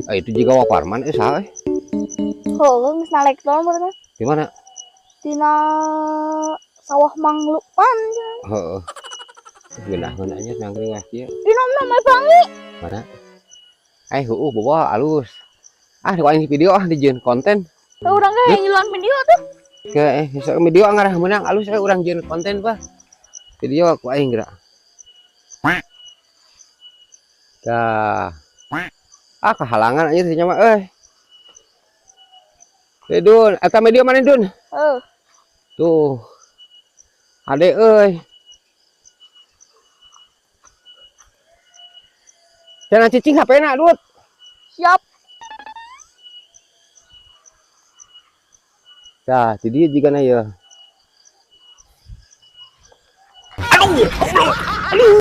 Ah, itu juga Wa Parman saha euy? Heueuh geus nalek tol meureun. Di mana? Dina sawah Mang Lukman. Heeh. Geunah-geunah nya nangkring kieu. Dina mah pangi. Mana? Eh heueuh bawa alus. Ah, di aing video ah dijieun konten. Urang ge ngiluan video tuh. Ke sok video ngarah meunang alus urang jieun konten bah. Video aku aing geura. Tah. Ah kehalangan anjir si mah euy. Eh Dun, eta media mana Dun? Heuh. Tuh. Ade euy. Jangan cicing HP-na, Dut. Siap. Tah, di dieu jigana ieu. Aduh, aduh.